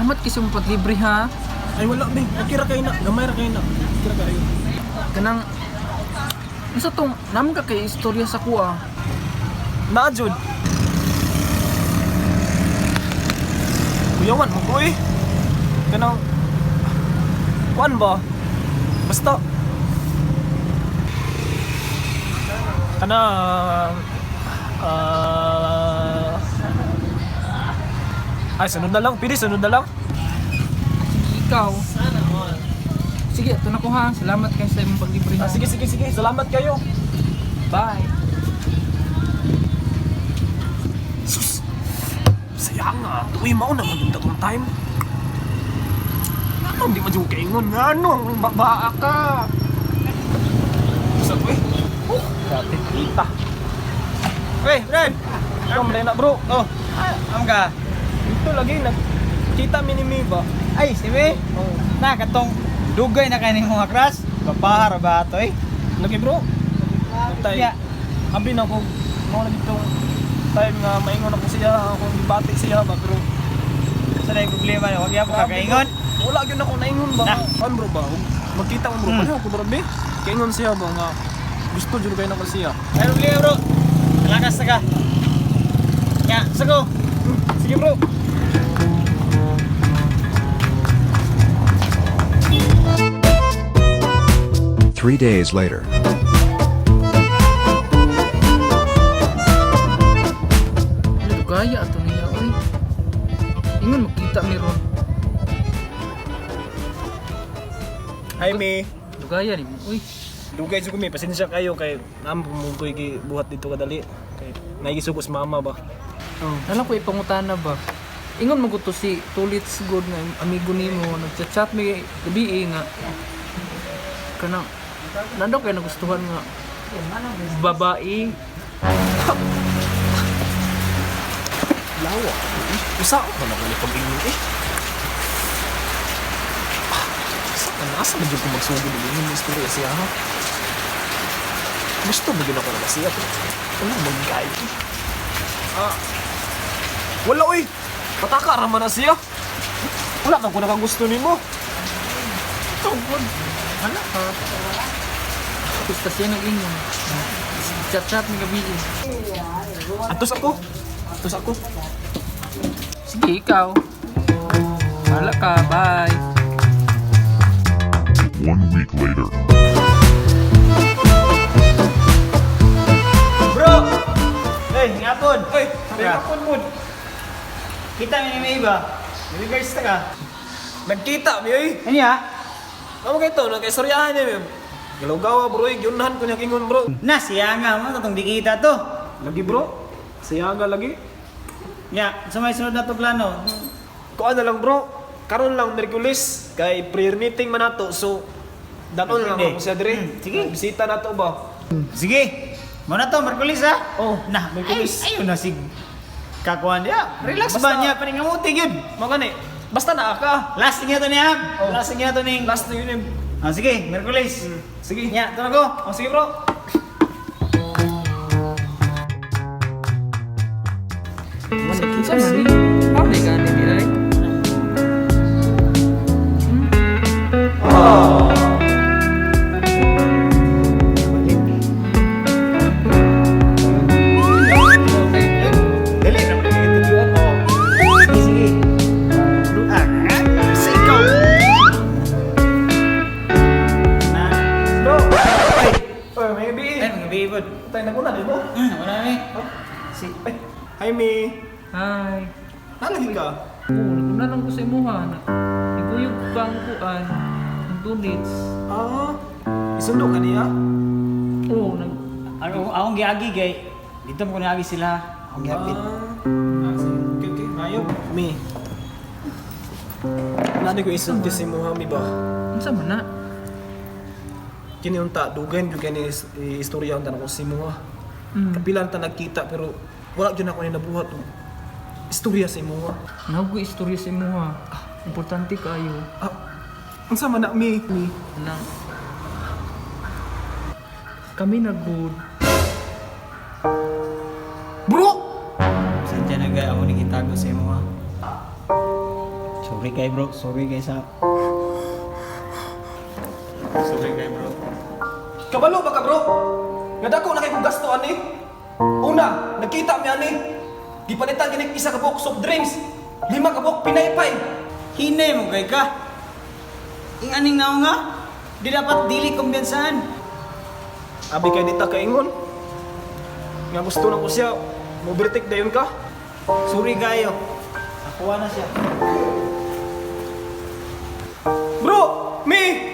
Salamat kasi mong paglibre ha. Ay wala be, okay ra kayo na, gamay ra kayo na. Okay ra kayo. Kanang unsa tong naman ka kay istorya sa kuha. Naa jud. Kuyawan mo ko eh. Kanang kuan ba? Basta kanang ah, ay, sunod na lang. Pili, sunod na lang. Sige ikaw. Sige, ito na ko ha. Salamat kayo sa imong paglibre ha. Ah, sige, sige, sige. Salamat kayo. Bye. Sus! Saya nga. Tuwi mao naman yung tatong time. Ano, hindi pa dyan kaingon. Nga, ano, ang babaa ka. Basta ko eh. Oh, dati kita. Uy, Brad! Ikaw, malay na bro. Oh, am ka? Ito lagi, nagkita mi ni Mi ba? Ay, si Me. Oh. Na, katong dugay na kayo mga crush. Babahar ba ito eh? Lagi bro. Tay, Yeah. abi na ko, mao lagi tong time nga maingon ako siya, akong gibati siya ba, pero Sa na problema na, huwag yan po kakaingon. wala gyud ako naingon ba. Nah. An bro ba? Magkita mo bro, pareho ko bro be. Kaingon siya ba nga gusto jud kay nako siya. Ay, problema bro. Lakas na ka. Ya, sugo. Sige bro. 3 days later. Ano gaya ato niya oy. Ingon makita mi ron. Hi me. Dugaya ni mo oy. Dugay jud ko mi, pasensya kayo kay nam mo koy buhat dito kadali. Kay naigisugo sa mama ba. Oh, nalang ko ipangutana ba. Ingon mo to si Tulits good nga amigo nimo nagchat-chat mi gabi eh, nga kanang nando kay nagustuhan nga babae. Lawa. Usa ko na ni pag-ingon eh. Ah, sa nasa man jud ko magsugod og ingon ng istorya siya ha. Gusto mo gyud ako na siya pero wala man kay. Ah. Wala oy. Pataka ra man na siya. Wala man ko nakagusto nimo. Tungkod. Hala ka. Gusto siya nag-ingon. Chat-chat mi gabi eh. Atos ako. Atos ako. Sige, ikaw. Hala ka, bye. 1 week later. Bro! Hey, ngapon. Oy, may mo. Kita mi ni May ba? Regards ta ka. Nagkita mi oy. Ano ya? Mamo kay to, nagkaistoryahan niya mi. Galaw-gawa bro, oy. Gyunahan ko niya kingon bro. Na, siya nga mo, katong di kita to. Lagi bro. Siya nga lagi. Ya, sa may sunod na to plano. Kuan na lang bro. Karon lang Merkulis kay prayer meeting man nato. So danon lang Pwede. ako siya dire. Sige. Bisita nato ba? Sige. Muna to, Merkulis ha? Oh, Na, Merkulis. Ay, ayun na sig kakuan niya. Relax Basta- ba niya, paningamuti yun. Mao gani. Basta naa ka. Last niya to niya. Oh. Last niya to ning. Last na yun eh. Ah, sige, Merkulis. Sige. Nya, to na ko. Oh, sige bro. Sa man ni? Pamay gani ni ay. Dali na pagkakatuan mo. Sige, sige. Ah, sa ikaw. Na. Bro. Ay, oy, may gabi. Ay, mga bibod. Tayo naguna di mo. Wala ni. Si Ay, hi me. Hi. Nalagi ka. Oo, naguna lang ko sa imuha. Naguyog pa ang kuan. Ang Tulits. Ah, isundo ka niya? Oo, nag Ako akong giagi kay dito mo ko niagi sila. Akong giapit. Ah, sige. Okay, okay. Mayo. Mi. Nani ko isulti si Muhami ba? unsa man na? Kini unta dugayan jud kani istorya unta nako si Muha. Kapila ta nagkita pero wala jud ako ni nabuhat og istorya sa imuha. Nahugoy istorya sa imuha. Importante kaayo. Ah, unsa man na mi? Mi. Nang kami na good. Bro! Sadya na gay ako nagitago sa imo ha. Sorry kay bro, sorry kay sa. Sorry kay bro. Kabalo ba ka, bro? Nga dako na kay kong gasto ani. Una, nagkita mi ani. Gipalitan gini isa ka buok soft drinks, lima ka buok pinaypay. Hinay mo kay ka. Ing aning naong nga, di dapat dili kumbiyansaan. Abi kay dita kaingon. Nga gusto na ko siya, mo dayon ka. Sorry kayo. Nakuha na siya. Bro, me.